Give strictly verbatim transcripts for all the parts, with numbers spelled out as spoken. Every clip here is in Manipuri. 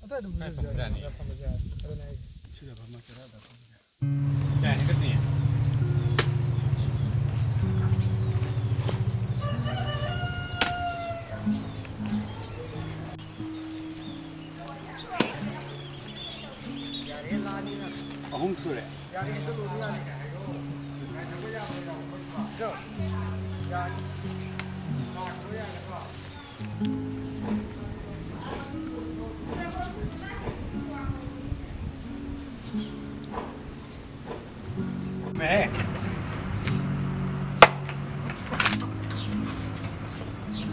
ꯑꯗꯨꯋꯥꯏꯗ ꯐꯝꯃꯁꯨ ꯌꯥꯏ, ꯐꯝꯃꯁꯨ ꯌꯥꯏ꯫ ꯑꯗꯨꯅꯦ ꯑꯩꯁꯦ꯫ ꯑꯍꯨꯝ ꯁꯨꯔꯦ꯫ ꯃꯦ꯫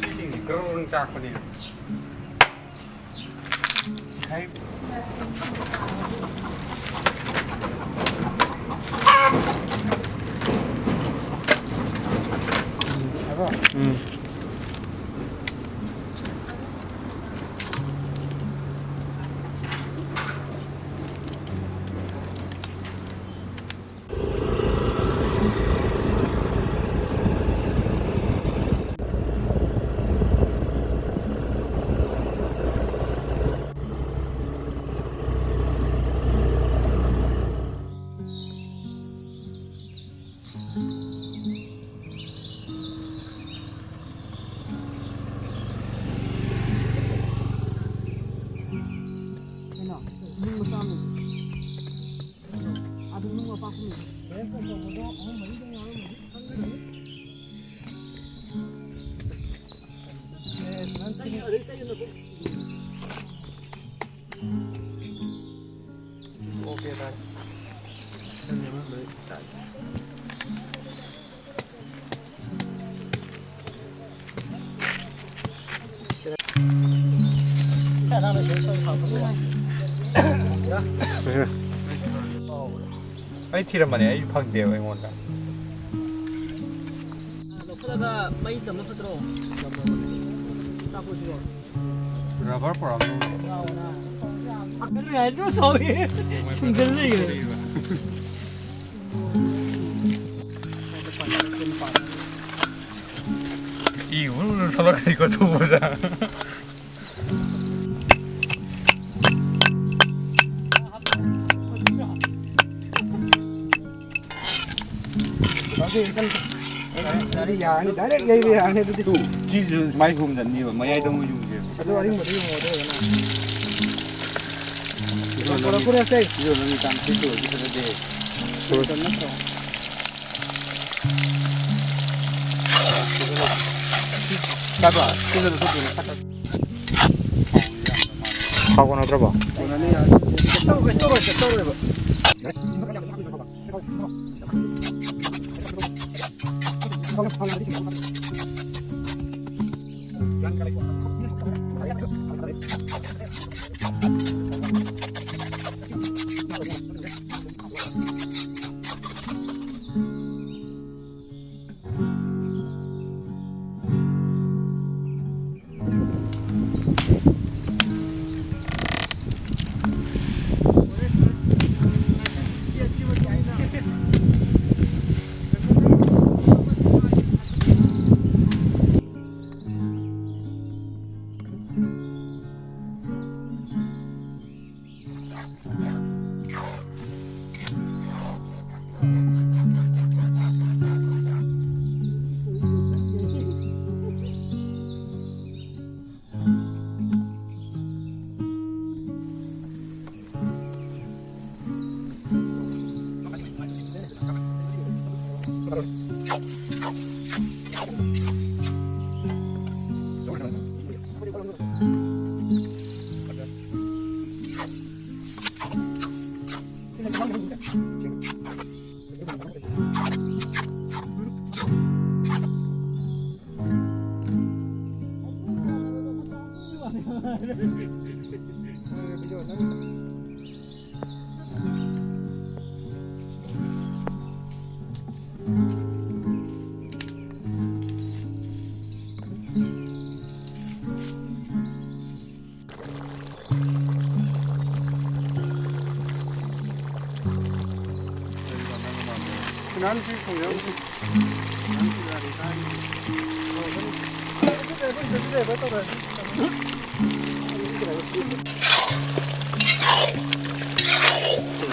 ꯏꯁꯤꯡ ꯒ꯭ꯔꯣꯡ ꯆꯥꯛꯄꯅꯦ꯫ ꯎꯝ꯫ ꯀꯩꯅꯣ? ꯅꯨꯡ ꯃꯆꯥ ꯑꯃ ꯂꯩ꯫ ꯑꯗꯨ ꯅꯨꯡ ꯑꯄꯥꯛꯄ ꯑꯃ ꯂꯩ꯫ ꯍꯣꯔꯦꯟ ꯐꯣꯟ ꯇꯧꯕꯗꯣ ꯑꯍꯨꯝ ꯃꯔꯤꯗꯪ ꯌꯥꯎꯔꯝꯃꯗꯤ ꯈꯪꯒꯅꯤ꯫ ꯑꯦ, ꯅꯪ ꯁꯤꯅꯤ꯫ ꯑꯣꯀꯦ, ꯇꯥꯔꯦ꯫ ꯅꯪ ꯅꯦꯝꯍꯟꯕꯗꯤ ꯇꯥꯔꯦ꯫ ꯑꯩ ꯊꯤꯔꯝꯕꯅꯦ, ꯑꯩ ꯐꯪꯗꯦꯕ ꯑꯩꯉꯣꯟꯗ꯫ ꯂꯧꯈꯠꯂꯒ ꯃꯩ ꯆꯝꯕ ꯐꯠꯇ꯭ꯔꯣ? ꯆꯥꯛꯄꯁꯤꯀꯣ꯫ ꯔꯕꯔ ꯄꯨꯔꯛꯑꯝꯃꯦ꯫ ꯌꯥꯎꯅ꯫ ꯑꯗꯨ ꯌꯥꯏ, ꯁꯨꯝ ꯁꯥꯎꯏ꯫ ꯁꯨꯝꯖꯜ ꯂꯩꯈ꯭ꯔꯦ꯫ ꯏ ꯎꯔꯨ ꯎꯔꯨ ꯊꯣꯛꯂꯛꯀꯅꯤꯀꯣ, ꯊꯨꯕꯗ꯫ ꯑꯗꯨꯗꯤ ꯌꯥꯔꯅꯤ, direct ꯌꯩꯕ ꯌꯥꯔꯅꯤ ꯑꯗꯨꯗꯤ꯫ ꯇꯨ, ꯁꯤꯁꯨ ꯃꯥꯏ ꯍꯣꯡꯖꯟꯅꯤꯕ, ꯃꯌꯥꯏꯗ ꯑꯃꯨꯛ ꯌꯨꯡꯒꯦꯕ꯫ ꯑꯗꯨ ꯑꯔꯤꯡꯕꯗ ꯌꯨꯡꯉꯣ, ꯑꯗꯨ ꯑꯣꯏꯔꯒꯅ꯫ ꯁꯤꯁꯨ ꯄꯨꯔꯛꯑꯣ, ꯅꯪꯒꯤ ꯄꯨꯔꯛꯑꯣꯁꯦ꯫ ꯁꯤꯁꯨ ꯅꯪꯒꯤ ꯇꯥꯡ ꯁꯤꯁꯨ ꯑꯣꯏꯔꯗꯤ ꯐꯖꯗꯦ꯫ ꯇꯥꯕ꯭ꯔꯣ? ꯁꯤꯁꯨ ꯂꯧꯊꯣꯛꯄꯤꯔꯣ꯫ ꯊꯥꯎ ꯀꯣꯟꯅꯗ꯭ꯔꯕꯣ? ꯀꯣꯟꯅꯅꯤ, ꯌꯥꯔꯦ꯫ ꯇꯧꯔꯣꯏ, ꯇꯧꯔꯣꯏ, ꯇꯧꯔꯣꯏꯕ꯫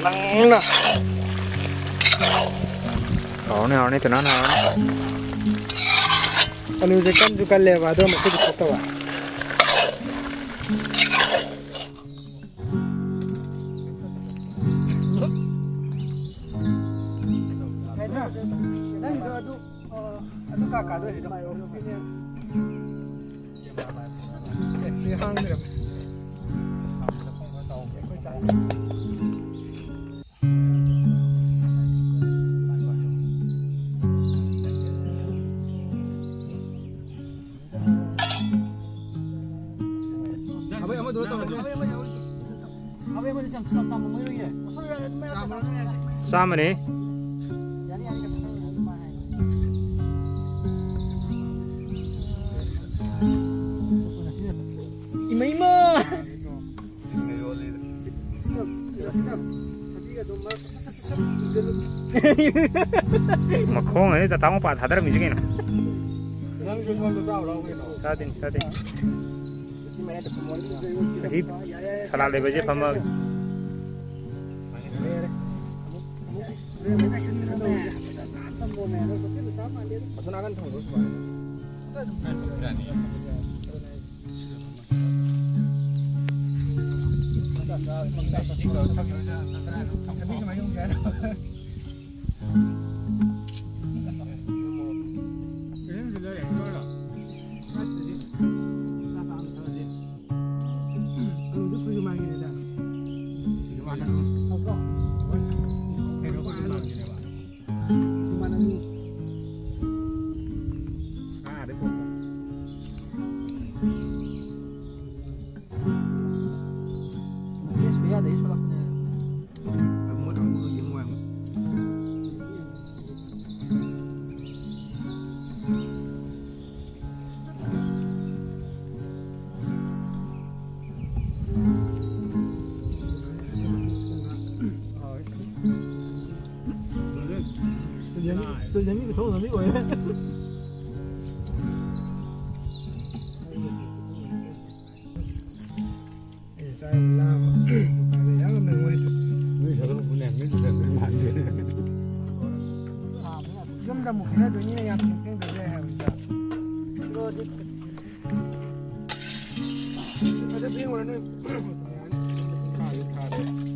ꯅꯪꯅ ꯍꯥꯎꯔꯅꯤ, ꯍꯥꯎꯔꯅꯤ, ꯇꯨꯅꯥꯟ ꯍꯥꯎꯔꯅꯤ꯫ ꯑꯂꯨꯁꯦ ꯀꯟꯁꯨ ꯀꯜꯂꯦꯕ, ꯑꯗꯣ ꯃꯈꯨꯠꯇ ꯁꯣꯛꯇꯕ꯫ ꯅꯪꯒꯤꯗꯣ ꯑꯗꯨ, ꯑꯗꯨ ꯀꯥ ꯀꯥꯗꯣꯏꯅꯤꯗꯣ꯫ ꯑꯦ, ꯁꯤ ꯍꯥꯡꯗ꯭ꯔꯕ꯫ ꯆꯥꯝꯃꯅꯤ꯫ ꯏꯃꯩꯃ! ꯃꯈꯣꯡ ꯑꯅꯤ ꯇꯇꯥ ꯃꯄꯥ ꯊꯥꯗꯔꯝꯃꯤꯁꯤ ꯀꯩꯅꯣ? ꯅꯪꯁꯨ ꯁꯣꯝꯗ ꯆꯥꯎ ꯂꯥꯎ ꯀꯩꯅꯣ? ꯆꯥꯗꯣꯏꯅꯤ, ꯆꯥꯗꯣꯏꯅꯤ꯫ ꯑꯁꯤ ꯁꯂꯥꯠ ꯂꯩꯕꯁꯦ ꯐꯝꯃꯒ꯫ ꯑꯁꯣꯝ ꯅꯥꯀꯟ ꯊꯝꯈ꯭ꯔꯣ ꯁꯨꯃꯥꯏꯅ꯫ ꯑꯩ ꯆꯥꯛ ꯌꯥꯝ ꯂꯥꯝꯕ꯫ ꯃꯄꯥꯟꯗ ꯌꯥꯝꯅ ꯅꯨꯡꯉꯥꯏꯇꯦ꯫ ꯃꯤ ꯊꯥꯗꯣꯛꯄꯅꯦ, ꯃꯤ ꯄꯨꯁꯟꯕꯗꯤ ꯃꯥꯟꯗꯦ꯫ ꯑꯃꯨꯛ ꯈꯠꯅꯗꯣꯏꯅꯤꯅ ꯌꯥꯝ ꯊꯦꯡ ꯊꯦꯡꯗꯕ ꯌꯥꯏ ꯍꯥꯏꯕꯅꯤꯗ꯫ ꯑꯗꯨ ꯐꯦꯡꯉꯨꯔꯣ ꯅꯣꯏ꯫ ꯊꯥꯁꯨ ꯊꯥꯔꯦ꯫